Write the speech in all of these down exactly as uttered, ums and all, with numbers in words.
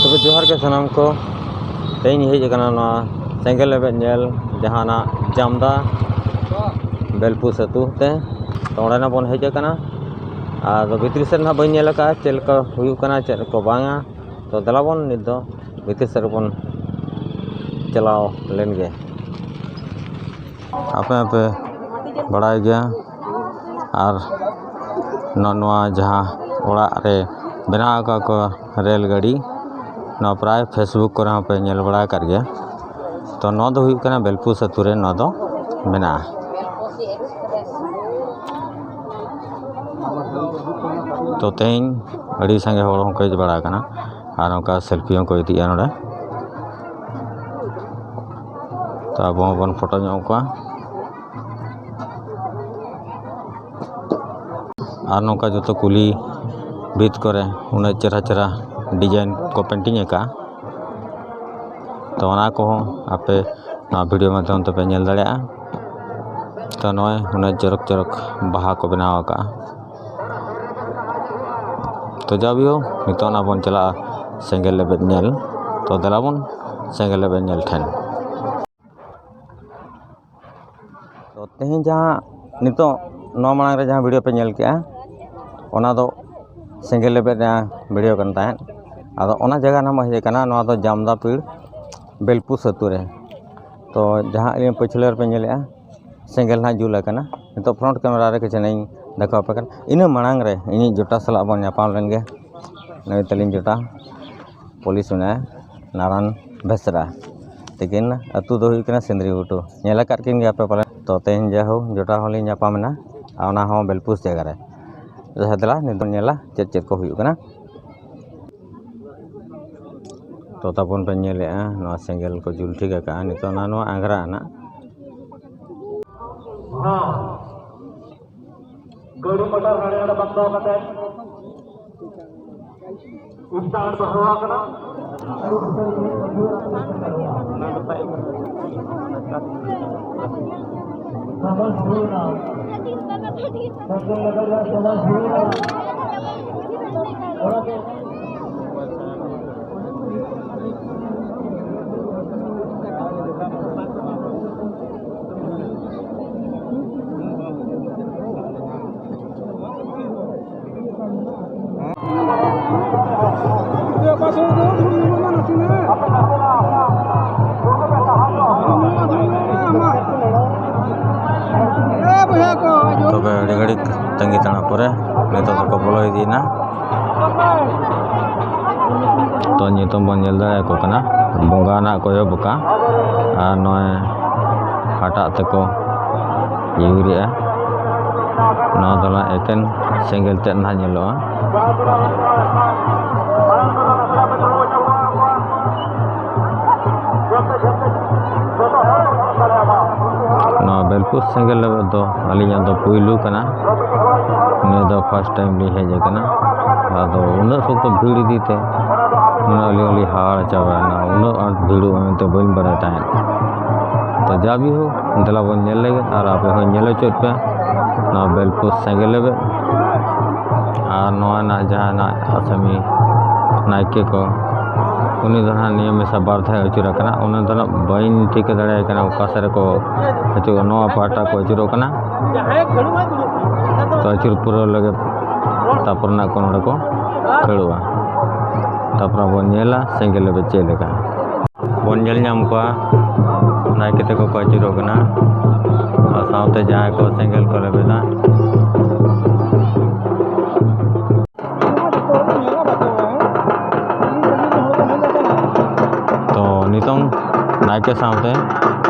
ᱛᱚᱵᱮ ᱡᱚᱦᱟᱨ ᱜᱮ ᱥᱟᱱᱟᱢ ᱠᱚ᱾ ᱛᱮᱦᱮᱧ ᱦᱮᱡ ᱟᱠᱟᱱᱟ ᱱᱚᱣᱟ ᱥᱮᱸᱜᱮᱞ ᱞᱮᱵᱮᱫ ᱧᱮᱞ, ᱡᱟᱦᱟᱱᱟᱜ ᱡᱟᱢᱫᱟ ᱵᱮᱞᱯᱩᱥ ᱟᱹᱛᱩ ᱛᱮ᱾ ᱛᱚ ᱚᱸᱰᱮ ᱱᱟᱜ ᱵᱚᱱ ᱦᱮᱡ ᱟᱠᱟᱱᱟ᱾ ᱟᱫᱚ ᱵᱷᱤᱛᱨᱤ ᱥᱮᱫ ᱱᱟᱦᱟᱜ ᱵᱟᱹᱧ ᱧᱮᱞ ᱟᱠᱟᱫᱼᱟ, ᱪᱮᱫ ᱞᱮᱠᱟ ᱦᱩᱭᱩᱜ ᱠᱟᱱᱟ, ᱪᱮᱫ ᱠᱚ ᱵᱟᱝᱟ᱾ ᱛᱚ ᱫᱮᱞᱟ ᱵᱚᱱ ᱱᱤᱛ ᱫᱚ ᱵᱷᱤᱛᱤᱨ ᱥᱮᱫ ᱨᱮᱵᱚᱱ ᱪᱟᱞᱟᱣ ᱞᱮᱱ ᱜᱮ᱾ ᱟᱯᱮ ᱦᱚᱸᱯᱮ ᱵᱟᱲᱟᱭ ᱜᱮᱭᱟ᱾ ᱟᱨ ᱱᱚᱜᱼᱚ ᱱᱚᱣᱟ ᱡᱟᱦᱟᱸ ᱚᱲᱟᱜ ᱨᱮ ᱵᱮᱱᱟᱣ ᱟᱠᱟᱫ ᱠᱚ ᱨᱮᱹᱞ ᱜᱟᱹᱰᱤ, ᱱᱚᱣᱟ ᱯᱨᱟᱭ Facebook ᱠᱚᱨᱮ ᱦᱚᱸᱯᱮ ᱧᱮᱞ ᱵᱟᱲᱟ ᱟᱠᱟᱫ ᱜᱮᱭᱟ᱾ ᱛᱚ ᱱᱚᱣᱟ ᱫᱚ ᱦᱩᱭᱩᱜ ᱠᱟᱱᱟ ᱵᱮᱞᱯᱩᱥ ᱟᱹᱛᱩ ᱨᱮ ᱱᱚᱣᱟ ᱫᱚ ᱢᱮᱱᱟᱜᱼᱟ᱾ ᱛᱚ ᱛᱮᱦᱮᱧ ᱟᱹᱰᱤ ᱥᱟᱸᱜᱮ ᱦᱚᱲ ᱦᱚᱸᱠᱚ ᱦᱮᱡ ᱵᱟᱲᱟ ᱟᱠᱟᱱᱟ ᱟᱨ ᱱᱚᱝᱠᱟ ᱥᱮᱞᱯᱷᱤ ᱦᱚᱸᱠᱚ ᱤᱫᱤᱭᱮᱫᱼᱟ ᱱᱚᱰᱮ᱾ ᱛᱚ ᱟᱵᱚ ᱦᱚᱸᱵᱚᱱ ᱯᱷᱳᱴᱳ ᱧᱚᱜ ᱠᱚᱣᱟ᱾ ᱟᱨ ᱱᱚᱝᱠᱟ ᱡᱚᱛᱚ ᱠᱩᱞᱦᱤ ᱵᱷᱤᱛ ᱠᱚᱨᱮ ᱩᱱᱟᱹᱜ ᱪᱮᱦᱨᱟ ᱪᱮᱦᱨᱟ ᱰᱤᱡᱟᱭᱤᱱ ᱠᱚ ᱯᱮᱱᱴᱤᱝ ᱟᱠᱟᱫᱼᱟ᱾ ᱛᱚ ᱚᱱᱟ ᱠᱚᱦᱚᱸ ᱟᱯᱮ ᱱᱚᱣᱟ ᱵᱷᱤᱰᱤᱭᱳ ᱢᱟᱫᱽᱫᱷᱚᱢ ᱛᱮᱯᱮ ᱧᱮᱞ ᱫᱟᱲᱮᱭᱟᱜᱼᱟ᱾ ᱛᱚ ᱱᱚᱜᱼᱚᱭ ᱩᱱᱟᱹᱜ ᱪᱚᱨᱚᱠ ᱪᱚᱨᱚᱠ ᱵᱟᱦᱟ ᱠᱚ ᱵᱮᱱᱟᱣ ᱟᱠᱟᱫᱼᱟ᱾ ᱛᱚ ᱡᱟᱣ ᱵᱤᱭᱳ ᱱᱤᱛᱚᱜ ᱱᱟ ᱵᱚᱱ ᱪᱟᱞᱟᱜᱼᱟ ᱥᱮᱸᱜᱮᱞ ᱞᱮᱵᱮᱫ ᱧᱮᱞ᱾ ᱛᱚ ᱫᱮᱞᱟ ᱵᱚᱱ ᱥᱮᱸᱜᱮᱞ ᱞᱮᱵᱮᱫ ᱧᱮᱞ ᱴᱷᱮᱱ᱾ ᱛᱚ ᱛᱮᱦᱮᱧ ᱡᱟᱦᱟᱸ ᱱᱤᱛᱚᱜ ᱱᱚᱣᱟ ᱢᱟᱲᱟᱝ ᱨᱮ ᱡᱟᱦᱟᱸ ᱵᱷᱤᱰᱤᱭᱳ ᱯᱮ ᱧᱮᱞ ᱠᱮᱜᱼᱟ, ᱚᱱᱟ ᱫᱚ ᱥᱮᱸᱜᱮᱞ ᱞᱮᱵᱮᱫ ᱨᱮᱱᱟᱜ ᱵᱷᱤᱰᱤᱭᱳ ᱠᱟᱱ ᱛᱟᱦᱮᱸᱫ᱾ ᱟᱫᱚ ᱚᱱᱟ ᱡᱟᱭᱜᱟ ᱱᱟᱦᱟᱜ ᱦᱮᱡ ᱟᱠᱟᱱᱟ, ᱱᱚᱣᱟ ᱫᱚ ᱡᱟᱢᱫᱟ ᱯᱤᱲ ᱵᱮᱞᱯᱩᱥ ᱟᱹᱛᱩ ᱨᱮ᱾ ᱛᱚ ᱡᱟᱦᱟᱸ ᱟᱹᱞᱤᱧ ᱯᱟᱹᱪᱷᱞᱟᱹ ᱨᱮᱯᱮ ᱧᱮᱞᱮᱜᱼᱟ, ᱥᱮᱸᱜᱮᱞ ᱱᱟᱦᱟᱜ ᱡᱩᱞ ᱟᱠᱟᱱᱟ᱾ ᱱᱤᱛᱚᱜ ᱯᱷᱨᱚᱱᱴ ᱠᱮᱢᱮᱨᱟ ᱨᱮ ᱠᱤᱪᱷᱩ ᱤᱧ ᱫᱮᱠᱷᱟᱣ ᱟᱯᱮ ᱠᱟᱱᱟ᱾ ᱤᱱᱟᱹ ᱢᱟᱲᱟᱝ ᱨᱮ ᱤᱧᱤᱡ ᱡᱚᱴᱟ ᱥᱟᱞᱟᱜ ᱵᱚᱱ ᱧᱟᱯᱟᱢ ᱞᱮᱱ ᱜᱮ᱾ ᱱᱩᱭ ᱛᱟᱹᱞᱤᱧ ᱡᱚᱴᱟ ᱯᱩᱞᱤᱥ ᱢᱮᱱᱟᱭᱟ, ᱱᱟᱨᱟᱱ ᱵᱮᱥᱨᱟ᱾ ᱛᱤᱠᱤᱱ ᱟᱹᱛᱩ ᱫᱚ ᱦᱩᱭᱩᱜ ᱠᱟᱱᱟ ᱥᱤᱸᱫᱽᱨᱤ ᱜᱷᱩᱴᱩ᱾ ᱧᱮᱞ ᱟᱠᱟᱫ ᱠᱤᱱ ᱜᱮᱭᱟ ᱯᱮ ᱯᱟᱞᱮ᱾ ᱛᱚ ᱛᱮᱦᱮᱧ ᱡᱟᱭᱦᱳᱠ ᱡᱚᱴᱟᱣ ᱦᱚᱸᱞᱤᱧ ᱧᱟᱯᱟᱢ ᱮᱱᱟ, ᱟᱨ ᱚᱱᱟ ᱦᱚᱸ ᱵᱮᱞᱯᱩᱥ ᱡᱟᱭᱜᱟ ᱨᱮ᱾ ᱟᱪᱪᱷᱟ ᱫᱮᱞᱟ ᱱᱤᱛ ᱵᱚᱱ ᱧᱮᱞᱟ ᱪᱮᱫ ᱪᱮᱫ ᱠᱚ ᱦᱩᱭᱩᱜ ᱠᱟᱱᱟ᱾ ᱛᱚ ᱛᱟᱵᱚᱱ ᱯᱮ ᱧᱮᱞᱮᱜᱼᱟ, ᱱᱚᱣᱟ ᱥᱮᱸᱜᱮᱞ ᱠᱚ ᱡᱩᱞ ᱴᱷᱤᱠ ᱟᱠᱟᱜᱼᱟ᱾ ᱱᱤᱛᱚᱜ ᱚᱱᱟ ᱱᱚᱣᱟ ᱟᱝᱜᱽᱨᱟ ᱟᱱᱟᱜ᱾ ᱦᱚᱸ᱾ ᱜᱟᱹᱰᱤ ᱢᱚᱴᱚᱨ ᱦᱟᱸᱰᱮ ᱱᱟᱰᱮ ᱵᱟᱝ ᱫᱚᱦᱚ ᱠᱟᱛᱮ ᱥᱴᱟᱨᱴ ᱫᱚᱦᱚ ᱟᱠᱟᱱᱟ᱾ ᱥᱟᱢᱟᱥ ᱦᱩᱭᱱᱟ᱾ ᱥᱟᱭᱠᱮᱞ ᱞᱟᱜᱟ ᱨᱮᱭᱟᱜ ᱥᱟᱢᱟᱥ ᱦᱩᱭᱱᱟ᱾ ᱚᱱᱟᱛᱮ ᱧᱩᱛᱩᱢ ᱵᱚᱱ ᱧᱮᱞ ᱫᱟᱲᱮᱭᱟᱠᱚ ᱠᱟᱱᱟ, ᱵᱚᱸᱜᱟ ᱱᱟᱜ ᱠᱚ ᱮᱦᱚᱵ ᱟᱠᱟᱫ, ᱟᱨ ᱱᱚᱜᱼᱚᱭ ᱦᱟᱴᱟᱜ ᱛᱮᱠᱚ ᱤᱣᱤᱨᱮᱜᱼᱟ᱾ ᱱᱚᱣᱟ ᱫᱚ ᱱᱟᱜ ᱮᱠᱮᱱ ᱥᱮᱸᱜᱮᱞ ᱛᱮᱫ ᱱᱟᱜ ᱧᱮᱞᱚᱜᱼᱟ᱾ ᱱᱚᱣᱟ ᱵᱮᱞᱯᱩᱥ ᱥᱮᱸᱜᱮᱞ ᱞᱮᱵᱮᱫ ᱫᱚ ᱟᱹᱞᱤᱧᱟᱜ ᱫᱚ ᱯᱩᱭᱞᱩ ᱠᱟᱱᱟ᱾ ᱱᱤᱭᱟᱹ ᱫᱚ first time ᱞᱤᱧ ᱦᱮᱡ ᱟᱠᱟᱱᱟ᱾ ᱟᱫᱚ ᱩᱱᱟᱹᱜ ᱥᱚᱠᱛᱚ ᱵᱷᱤᱲ ᱤᱫᱤᱛᱮ ᱢᱟᱱᱮ ᱟᱹᱞᱤᱧ ᱦᱚᱸᱞᱤᱧ ᱦᱟᱦᱟᱲᱟ ᱪᱟᱵᱟᱭᱮᱱᱟ, ᱩᱱᱟᱹᱜ ᱟᱸᱴ ᱵᱷᱤᱲᱚᱜᱼᱟ ᱢᱮᱱᱛᱮ ᱵᱟᱹᱧ ᱵᱟᱲᱟᱭ ᱛᱟᱦᱮᱸᱫ᱾ ᱛᱚ ᱡᱟ ᱵᱤᱦᱩ, ᱫᱮᱞᱟ ᱵᱚᱱ ᱧᱮᱞ ᱞᱮᱜᱮ ᱟᱨ ᱟᱯᱮ ᱦᱚᱸ ᱧᱮᱞ ᱦᱚᱪᱚᱭᱮᱫ ᱯᱮ ᱱᱚᱣᱟ ᱵᱮᱞᱯᱩᱥ ᱥᱮᱸᱜᱮᱞ ᱞᱮᱵᱮᱫ᱾ ᱟᱨ ᱱᱚᱣᱟ ᱨᱮᱱᱟᱜ ᱡᱟᱦᱟᱸ ᱱᱟᱜ ᱟᱥᱟᱢᱤ ᱱᱟᱭᱠᱮ ᱠᱚ, ᱩᱱᱤ ᱫᱚ ᱱᱟᱦᱟᱜ ᱱᱤᱭᱟᱹ ᱢᱮᱥᱟ ᱵᱟᱨ ᱫᱷᱟᱣ ᱟᱹᱪᱩᱨ ᱟᱠᱟᱱᱟ᱾ ᱩᱱᱤ ᱫᱚ ᱱᱟᱦᱟᱜ ᱵᱟᱹᱧ ᱴᱷᱤᱠᱟᱹ ᱫᱟᱲᱮᱭᱟᱭ ᱠᱟᱱᱟ ᱚᱠᱟ ᱥᱮᱫ ᱨᱮᱠᱚ ᱟᱹᱪᱩᱨᱚᱜᱼᱟ, ᱱᱚᱣᱟ ᱯᱟᱦᱴᱟ ᱠᱚ ᱟᱹᱪᱩᱨᱚᱜ ᱠᱟᱱᱟ᱾ ᱛᱚ ᱟᱹᱪᱩᱨ ᱯᱩᱨᱟᱹᱣ ᱞᱟᱹᱜᱤᱫ ᱛᱟᱨᱯᱚᱨ ᱱᱟᱜ ᱠᱚ ᱱᱚᱰᱮ ᱠᱚ ᱠᱷᱟᱹᱲᱚᱜᱼᱟ᱾ ᱛᱟᱨᱯᱚᱨ ᱵᱚᱱ ᱧᱮᱞᱟ ᱥᱮᱸᱜᱮᱞ ᱞᱮᱵᱮᱫ ᱪᱮᱫ ᱞᱮᱠᱟ᱾ ᱵᱚᱱ ᱧᱮᱞ ᱧᱟᱢ ᱠᱚᱣᱟ ᱱᱟᱭᱠᱮ ᱛᱮᱠᱚ ᱠᱚ ᱟᱹᱪᱩᱨᱚᱜ ᱠᱟᱱᱟ ᱟᱨ ᱥᱟᱶᱛᱮ ᱡᱟᱦᱟᱸᱭ ᱠᱚ ᱥᱮᱸᱜᱮᱞ ᱠᱚ ᱞᱮᱵᱮᱫᱟ᱾ ᱛᱚ ᱱᱤᱛᱚᱝ ᱱᱟᱭᱠᱮ ᱥᱟᱶᱛᱮ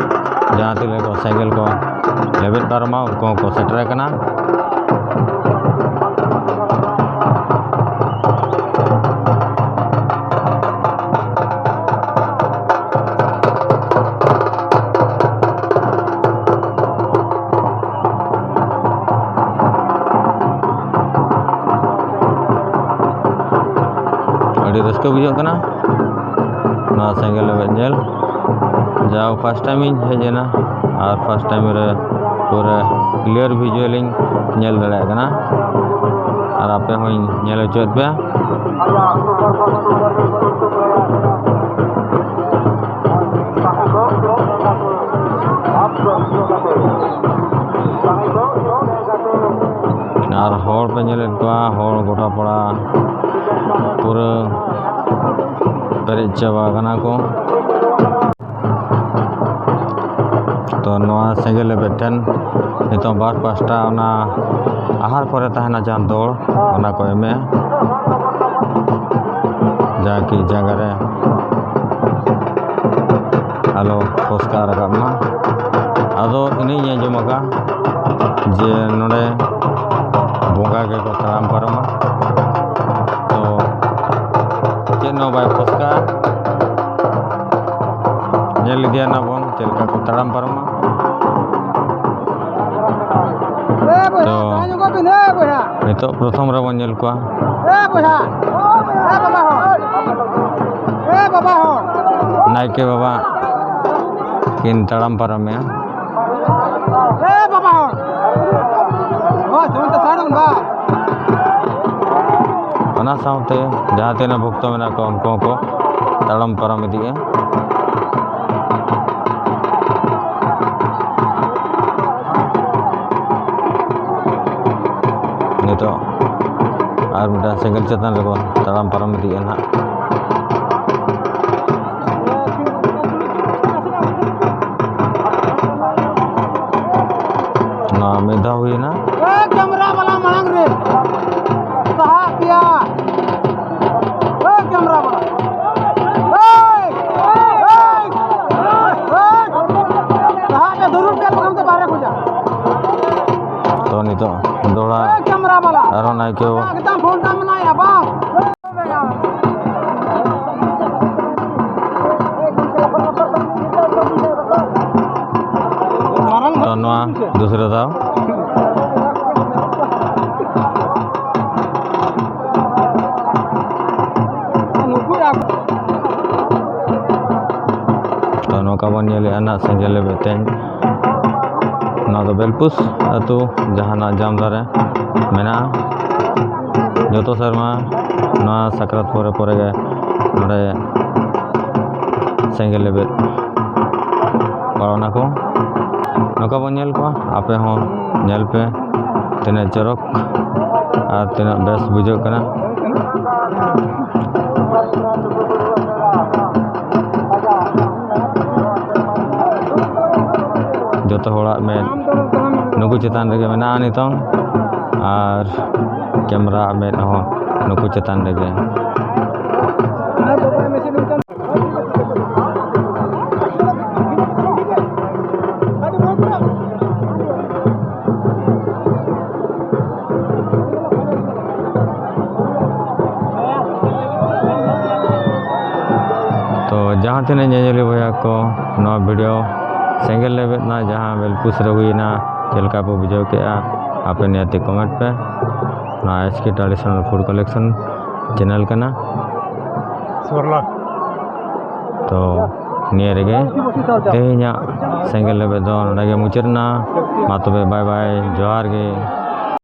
ᱡᱟᱦᱟᱸ ᱛᱤᱱᱟᱹᱜ ᱠᱚ ᱥᱮᱸᱜᱮᱞ ᱠᱚ ᱞᱮᱵᱮᱫ ᱯᱟᱨᱚᱢᱟ, ᱩᱱᱠᱩ ᱦᱚᱸᱠᱚ ᱥᱮᱴᱮᱨ ᱟᱠᱟᱱᱟ᱾ ᱟᱹᱰᱤ ᱨᱟᱹᱥᱠᱟᱹ ᱵᱩᱡᱷᱟᱹᱜ ᱠᱟᱱᱟ ᱱᱚᱣᱟ ᱥᱮᱸᱜᱮᱞ ᱞᱮᱵᱮᱫ ᱧᱮᱞ᱾ ᱡᱟᱣ first time ᱤᱧ ᱦᱮᱡ ᱮᱱᱟ ᱟᱨ first time ᱨᱮ ᱯᱩᱨᱟᱹ clear visual ᱤᱧ ᱧᱮᱞ ᱫᱟᱲᱮᱭᱟᱜ ᱠᱟᱱᱟ ᱟᱨ ᱟᱯᱮ ᱦᱚᱸᱧ ᱧᱮᱞ ᱦᱚᱪᱚᱭᱮᱫ ᱯᱮᱭᱟ᱾ ᱟᱨ ᱦᱚᱲ ᱯᱮ ᱧᱮᱞᱮᱫ ᱠᱚᱣᱟ, ᱦᱚᱲ ᱜᱚᱴᱟ ᱯᱟᱲᱟ ᱯᱩᱨᱟᱹ ᱯᱮᱨᱮᱡ ᱪᱟᱵᱟ ᱟᱠᱟᱱᱟ ᱠᱚ᱾ ᱛᱚ ᱱᱚᱣᱟ ᱥᱮᱸᱜᱮᱞ ᱞᱮᱵᱮᱫ ᱴᱷᱮᱱ ᱱᱤᱛᱚᱜ ᱵᱟᱨ ᱯᱟᱥᱴᱟ ᱚᱱᱟ ᱟᱦᱟᱨ ᱠᱚᱨᱮ ᱛᱟᱦᱮᱱᱟ ᱡᱟᱦᱟᱸ ᱫᱚᱲ, ᱚᱱᱟ ᱠᱚ ᱮᱢᱮᱜᱼᱟ᱾ ᱡᱟᱦᱟᱸ ᱠᱤ ᱡᱟᱭᱜᱟ ᱨᱮ ᱟᱞᱚ ᱯᱷᱚᱥᱠᱟ ᱨᱟᱠᱟᱵ ᱢᱟ᱾ ᱟᱫᱚ ᱤᱱᱟᱹᱧ ᱟᱸᱡᱚᱢ ᱟᱠᱟᱫ ᱡᱮ ᱱᱚᱰᱮ ᱵᱚᱸᱜᱟ ᱜᱮᱠᱚ ᱛᱟᱲᱟᱢ ᱯᱟᱨᱚᱢᱟ᱾ ᱛᱚ ᱪᱮᱫ ᱦᱚᱸ ᱵᱟᱭ ᱯᱷᱚᱥᱠᱟ᱾ ᱧᱮᱞ ᱤᱫᱤᱭᱟ ᱱᱟᱵᱚᱱ ᱪᱮᱫ ᱞᱮᱠᱟ ᱠᱚ ᱛᱟᱲᱟᱢ ᱯᱟᱨᱚᱢᱟ᱾ ᱛᱚ ᱱᱤᱛᱚᱜ ᱯᱨᱚᱛᱷᱚᱢ ᱨᱮᱵᱚᱱ ᱧᱮᱞ ᱠᱚᱣᱟ᱾ ᱱᱟᱭᱠᱮ ᱵᱟᱵᱟ ᱠᱤᱱ ᱛᱟᱲᱟᱢ ᱯᱟᱨᱚᱢᱮᱜᱼᱟ᱾ ᱚᱱᱟ ᱥᱟᱶᱛᱮ ᱡᱟᱦᱟᱸ ᱛᱤᱱᱟᱹᱜ ᱵᱷᱚᱠᱛᱚ ᱢᱮᱱᱟᱜ ᱠᱚᱣᱟ, ᱩᱱᱠᱩ ᱦᱚᱸᱠᱚ ᱛᱟᱲᱟᱢ ᱯᱟᱨᱚᱢ ᱤᱫᱤᱜᱼᱟ᱾ ᱱᱤᱛᱚᱜ ᱟᱨ ᱢᱤᱫᱴᱟᱝ ᱥᱮᱸᱜᱮᱞ ᱪᱮᱛᱟᱱ ᱨᱮᱠᱚ ᱛᱟᱲᱟᱢ ᱯᱟᱨᱚᱢ ᱤᱫᱤᱜᱼᱟ ᱱᱟᱦᱟᱜ᱾ ᱱᱚᱣᱟ ᱢᱤᱫ ᱫᱷᱟᱣ ᱦᱩᱭᱮᱱᱟ᱾ ᱮ ᱠᱮᱢᱨᱟ ᱵᱟᱞᱟ ᱢᱟᱲᱟᱝ ᱨᱮ ᱥᱟᱦᱟᱜ ᱯᱮᱭᱟ᱾ ᱮ ᱠᱮᱢᱨᱟ ᱵᱟᱞᱟ᱾ ᱮᱭ! ᱮᱭ! ᱮᱭ! ᱥᱟᱦᱟᱜ ᱯᱮ, ᱫᱩᱨᱩᱲ ᱯᱮ, ᱵᱟᱠᱷᱟᱱ ᱫᱚ ᱵᱟᱦᱨᱮ ᱠᱚ ᱪᱟᱞᱟᱜᱼᱟ᱾ ᱛᱚ ᱱᱤᱛᱚᱜ ᱫᱚᱦᱲᱟ ᱮ ᱠᱮᱢᱨᱟ ᱵᱟᱞᱟ᱾ ᱟᱨᱦᱚᱸ ᱱᱟᱭᱠᱮ ᱮᱠᱫᱚᱢ ᱯᱷᱳᱱ ᱛᱟᱢ ᱢᱮᱱᱟᱭᱟ, ᱵᱟᱝ? ᱛᱚ, ᱱᱚᱣᱟ ᱫᱚᱥᱨᱟ ᱫᱷᱟᱣ᱾ ᱛᱚ, ᱱᱚᱝᱠᱟ ᱵᱚᱱ ᱧᱮᱞᱮᱫᱼᱟ ᱱᱟᱜ ᱥᱮᱸᱜᱮᱞ ᱞᱮᱵᱮᱫ ᱛᱮᱧ᱾ ᱱᱚᱣᱟ ᱫᱚ ᱵᱮᱞᱯᱩᱥ ᱟᱹᱛᱩ, ᱡᱟᱦᱟᱱᱟᱜ ᱡᱟᱢ ᱫᱷᱟᱨᱮ ᱢᱮᱱᱟᱜᱼᱟ᱾ ᱡᱚᱛᱚ ᱥᱮᱨᱢᱟ ᱱᱚᱣᱟ ᱥᱟᱠᱨᱟᱛ ᱯᱚᱨᱮ ᱯᱚᱨᱮ ᱜᱮ ᱱᱚᱰᱮ ᱥᱮᱸᱜᱮᱞ ᱞᱮᱵᱮᱫ ᱯᱟᱨᱚᱢ ᱟᱠᱚ᱾ ᱱᱚᱝᱠᱟ ᱵᱚᱱ ᱧᱮᱞ ᱠᱚᱣᱟ, ᱟᱯᱮ ᱦᱚᱸ ᱧᱮᱞ ᱯᱮ ᱛᱤᱱᱟᱹᱜ ᱪᱚᱨᱚᱠ ᱟᱨ ᱛᱤᱱᱟᱹᱜ ᱵᱮᱥ ᱵᱩᱡᱷᱟᱹᱜ ᱠᱟᱱᱟ᱾ ᱡᱚᱛᱚ ᱦᱚᱲᱟᱜ ᱢᱮᱫ ᱱᱩᱠᱩ ᱪᱮᱛᱟᱱ ᱨᱮᱜᱮ ᱢᱮᱱᱟᱜᱼᱟ ᱱᱤᱛᱚᱝ, ᱟᱨ ᱠᱮᱢᱨᱟ ᱢᱮᱫ ᱦᱚᱸ ᱱᱩᱠᱩ ᱪᱮᱛᱟᱱ ᱨᱮᱜᱮ᱾ ᱛᱤᱱᱟᱹᱜ ᱧᱮᱧᱮᱞᱤᱭᱟᱹ ᱵᱚᱭᱦᱟ ᱠᱚ, ᱱᱚᱣᱟ ᱵᱷᱤᱰᱤᱭᱳ ᱥᱮᱸᱜᱮᱞ ᱞᱮᱵᱮᱫ ᱨᱮᱱᱟᱜ ᱡᱟᱦᱟᱸ ᱵᱮᱞᱯᱩᱥ ᱨᱮ ᱦᱩᱭᱱᱟ, ᱪᱮᱫ ᱞᱮᱠᱟ ᱯᱮ ᱵᱩᱡᱷᱟᱹᱣ ᱠᱮᱜᱼᱟ? ᱟᱯᱮ ᱱᱤᱭᱟᱹᱛᱮ ᱠᱚᱢᱮᱱᱴ ᱯᱮ᱾ ᱱᱚᱣᱟ S K traditional food collection channel ᱠᱟᱱᱟ᱾ ᱛᱚ ᱱᱤᱭᱟᱹ ᱨᱮᱜᱮ ᱛᱮᱦᱮᱧᱟᱜ ᱥᱮᱸᱜᱮᱞ ᱞᱮᱵᱮᱫ ᱫᱚ ᱱᱚᱰᱮ ᱜᱮ ᱢᱩᱪᱟᱹᱫ ᱮᱱᱟ᱾ ᱢᱟ ᱛᱚᱵᱮ, ᱵᱟᱭ ᱵᱟᱭ, ᱡᱚᱦᱟᱨ ᱜᱮ᱾